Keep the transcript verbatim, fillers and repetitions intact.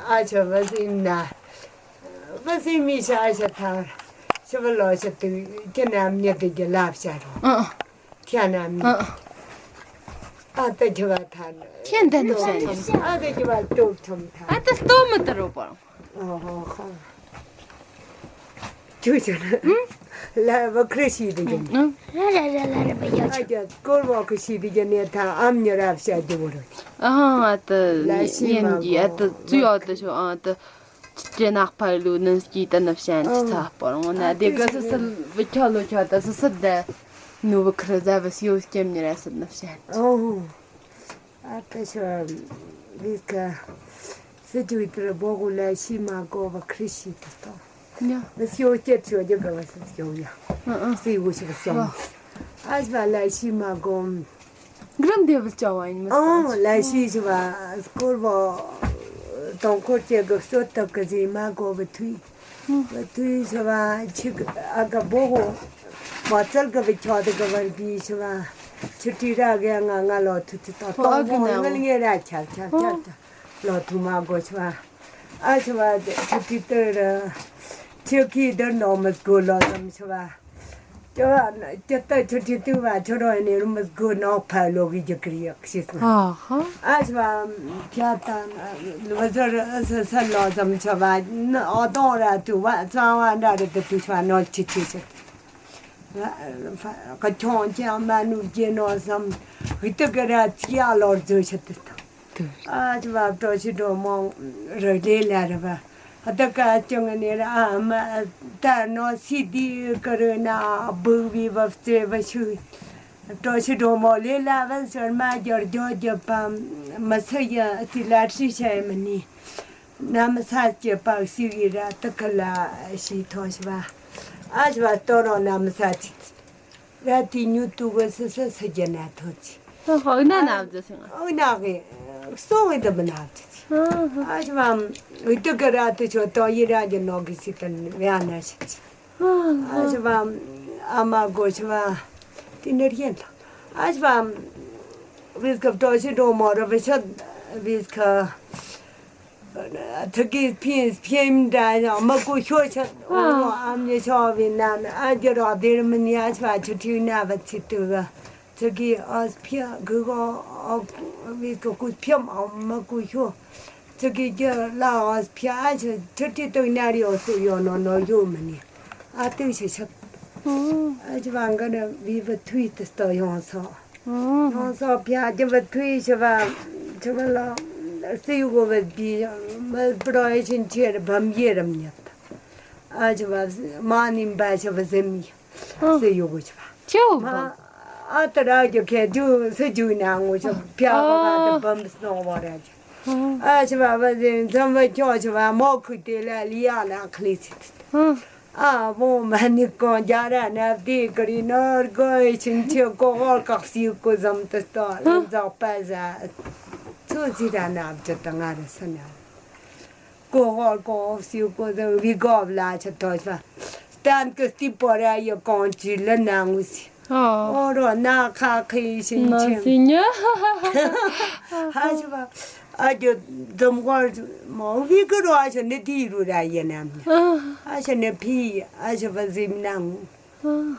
ཨ་ཆོ་བ་སིན་ན། བ་སིན་མི་ཤ་ཨ་ཤ་ཐང་། ཤ་བ་ལོ་ཤ་དུ་ཁྱེད་རྣམ་གཉིས་དུ་གི་ལབ་ཤ་རོ། ཨ་ཨ། ཁྱེད་རྣམ་གཉིས། ཨ་ཨ། ཨ་ཏི་ཁྱེད་བ་ཐང་། ཁྱེད་འདི་ནི་བཤད་ནི། ཨ་ཏི་ཁྱེད་བ་སྟོབས་ཆུང་ཐང་། ཨ་ཏི་སྟོབས་མི་དུ་རོ་པ། ཨོ་ཧོ་ཧོ། ཁྱོད་ཀྱང་ལ་བ་ཁྲི་ཤི་དེ་ཀྱང་། ཨ་ར་ར་ར་ར་བ་ཡོ་ཨ་ཀྱ་སྐོར་བ་ཁྲི་ཤི་དེ་ཀྱང་ནས་ཐང་ཨམ་ཉོ་རབ་བྱ་རྒྱུ་བོ་རེད། ཨ་ཧང་ཨ་ཏི་ལ་ཤི་མ་ཡན་གྱི་ཨ་ཏི་ཙུ་ཡོ་ཏི་ཤོ་ཨ་ཏི་ཅེ་ནག་ཕ་ལུ་ནན་སྐྱི་ཏ་ནབ་ཤན་ཅི་ཚ་པོ་རང་ན་དེ་ག་སི་སི་བི་ཁྱོ་ལོ་ཁྱོ་ཏ་སི་སི་དེ་ནུ་བི་ཁྲི་ཟ་བི་སི་ཡོ་སྐྱེམ་ཉེ་ར་སི་ནབ་ཤན། ཨོ། ཨ་ཏི་ཤོ་བི་ཀ་སི་ཏུ་ཏི་ར་བོ་གུ་ལ་ཤི་མ་གོ་བ་ཁྲི་ཤི་ཏི་ཏོ། ཉ། མི་སྐྱོ་སྐྱེད་ཆོས་རྒྱུ་ག་བ་སི་སྐྱོ་ཡ། ཨ་ཨ། སི་བུ་ཤི་ག་སྐྱོ། ཨ་ཤི་བ་ལ་ཤི་མ་གོམ། གྲམ་དེ་བུ་ཅོ་བ་ཡིན་མི་ཨོ་ལ་ཤི་ཤི་བ་སྐོར་བོ། དོང་འཁོར་བཅས་གི་གསོད་ཐབས་གི་ཟི་མ་གོ་བ་ཐུས། བ་ཐུས་ཤི་བ་ཆི་གི་ཨ་ག་བོ་གོ། མ་ཚལ་གི་བི་ཆོ་དི་གི་བར་བི་ཤི་བ། ཆུ་ཏི་ར་གི་ང་ང་ལོ་ཐུ་ཐུ་ཏོ་ཨོ་ཨ་དོང་གི་བོ་ན་ངལ་ངེ་ར་ཆ་ཆ་ཆ་ཆ། ལོ་ཐུ་མ་གོ་ཤི་བ། ཨ་ཆི་བ་ཆུ་ཁྲི་ཏི་རུ། ཆུ་ཁྲི་ཏི་ནོ་མི་སྒོ་ལོ་ཙམ་ཆི་བ། ཅི་བ་ཅི་ལྟར་ཆུ་ཁྲི་ཏི་བ་ཆུ་རོ་ནི་རུ་མི་སྒོ་ནོ་ཕ་ལོ་གི་རྒྱུ་ཀི་ཡག་ཤི་སོང་། ཨ་ཧ། ཨ་ཆི་བ་ཁྱ་ཏ་ལོ་ཟར་ས་ས་ལོ་ཙམ་ཆི་བ་ཨ་དོང་ར་ཏུ་བ་གཙང་བ་འདྲ་རེ་ཏུ་ཏུ་ཆི་བ་ནོ་ཆི་ཆི་ཆི། ཀ་ཁྱོང་ཅང་མ་ནུ་རྒྱེ་ནོ་ཙམ་ཧི་ཏི་ཀ་ར་ཚི་ཡ་ལོར་ཛོ་ཆི་ཏི་ཏ། ཨ་ཅི་བ་གྲོ་ཞི་གྲོ་མོ་རི་ལེ་ལ་རི་བ། ཨ་ད་ཀ་ཅུང་ནི་ར་ཨ་མ་ད་ནོ་སི་དི་ཀ་རི་ན་བུག་བི་བ་ཙེ་བ་ཤུ། གྲོ་ཞི་གྲོ་མོ་ལེ་ལ་བ་ཤར་མ་རྒྱོར་རྒྱོ་རྒྱོ་པ་མ་སི་ཡ་ཏི་ལ་ཧྲི་ཤ་མི་ནི། ན་མ་ས་ཅི་པག་སི་བི་ར་ཏི་ཀ་ལ་ཤི་ཐོ་ཤི་བ། ཨ་ཅི་བ་སྟོ་རོ་ན་མ་ས་ཅི། ར་ཏི་ཉུ་ཏུ་གི་སི་སི་སི་རྒྱ་ན་ཐོ་ཅི། ཨོ་ན་ན་བ་ཟེར་སོང་། ཨོ་ན་གི་སོ་གི་དམ་ན་བ་ཅི། ཨ་ཅི་མ་འུ་ཏུ་གི་ར་ཏི་ཆོ་ཏོ་ཡི་ར་གི་ནོ་གི་སི་ཏན་བ་ན་ཤི་ཅི། ཨ་ཅི་མ་ཨ་མ་གོ་ཤི་བ་ཏི་ནི་རྒྱན་ལ། ཨ་ཅི་མ་བིས་ཀ་ཏོ་ཤི་ཏོ་མོ་ར་བི་ཤ་བིས་ཀ། ཚིག་གི་ཕིན་ཕིན་འདྲ་ཡང་མ་གུ་ཤོ་ཆ། ཨོ་ཨ་མྱེ་ཤོ་བི་ན་ཨ་ཇ་རོ་དེར་མི་ཉ་ཆ་ཆུ་ཁྲིག་ན་བ་ཚི་ཏུ་ག་ཚིག་གི་ཨོ་ཕྱི་གུ་གོ་ཨོ་བི་གུ་གུ་ཕྱམ་ཨོ་མ་གུ་ཤོ། ཚིག་གི་ཇ་ལ་ཨོ་ཕྱི་ཨ་ཆུ་ཆུ་ཁྲིག་ཏུ་ན་རི་ཨོ་སུ་ཡོ་ནོ་ནོ་ཡོ་མི་ཉ་ཨ་ཏུ་ཤི་ཤ། ཨ་ཅི་བ་འགའ་ནི་བི་བ་ཐུའི་ཏི་སྟོ་ཡོང་སོ། ཡོང་སོ་ཕྱ་ཅི་བ་ཐུའི་ཤི་བ་ཤི་བ་ལ་སི་ཡུ་གོ་བ་བི་མ་པྲོ་ཨེ་ཤིན་ཆེར་བམ་ཡེ་རམ་ཉབ། ཨ་ཅི་བ་མ་ནིམ་བ་ཤི་བ་ཟེམ་ཡི་སི་ཡུ་གོ་ཤི་བ། ཁྱེའུ་མ་བམ། ཨ་ཏི་ར་ཇོ་ཁེ་ཇུ་སི་ཇུ་ན་ངོ་ཤི་ཕྱ་གོ་བ་ཏི་བམ་སྣོ་བ་ར་ཇ། ཨ་ཤི་བ་བ་ཟེམ་ཛམ་བ་ཁྱོ་ཤི་བ་མོ་ཁུ་ཏེ་ལ་ལི་ཡ་ན་ཁ་ལི་སི་ཏི། ཨ་བོ་མ་ནི་ཀོང་རྒྱ་ར་ན་བདེ་ཀ་རི་ནོར་གོ་ཡི་ཆིན་ཆེ་ཀོ་ཧོར་ཀག་སི་ཀོ་ཛམ་ཏི་སྟོ་ལ་ཛག་པ་ཟ། ཚོ་ཟི་ར་ན་བཅུ་ཏ་ང་ར་ས་ན། ཀོ་ཧོར་ཀོ་ཧོར་སི་ཀོ་ཛམ་བི་གོ་བ་ལ་ཆ་ཏོ་ཤ། སྟན་ཀི་སྟི་པོ་ར་ཡི་ཀོང་ཅི་ལ་ན་ངུ་སི། ཨོ་རོ་ན་ཁ་ཁི་ཤིན་ན་ཆེ་སི་ཉ། ཧ་ཤི་བ། ཨ་ཇོ་འཛོམས་སྐོར་མོ་བི་ཀི་རོ་ཨ་ཤ་ནི་དི་རུ་ར་ཡེ་ནམ། ཨ་ཤ་ནི་ཕི་ཨ་ཤ་བ་ཟིམ་ན་ངུ།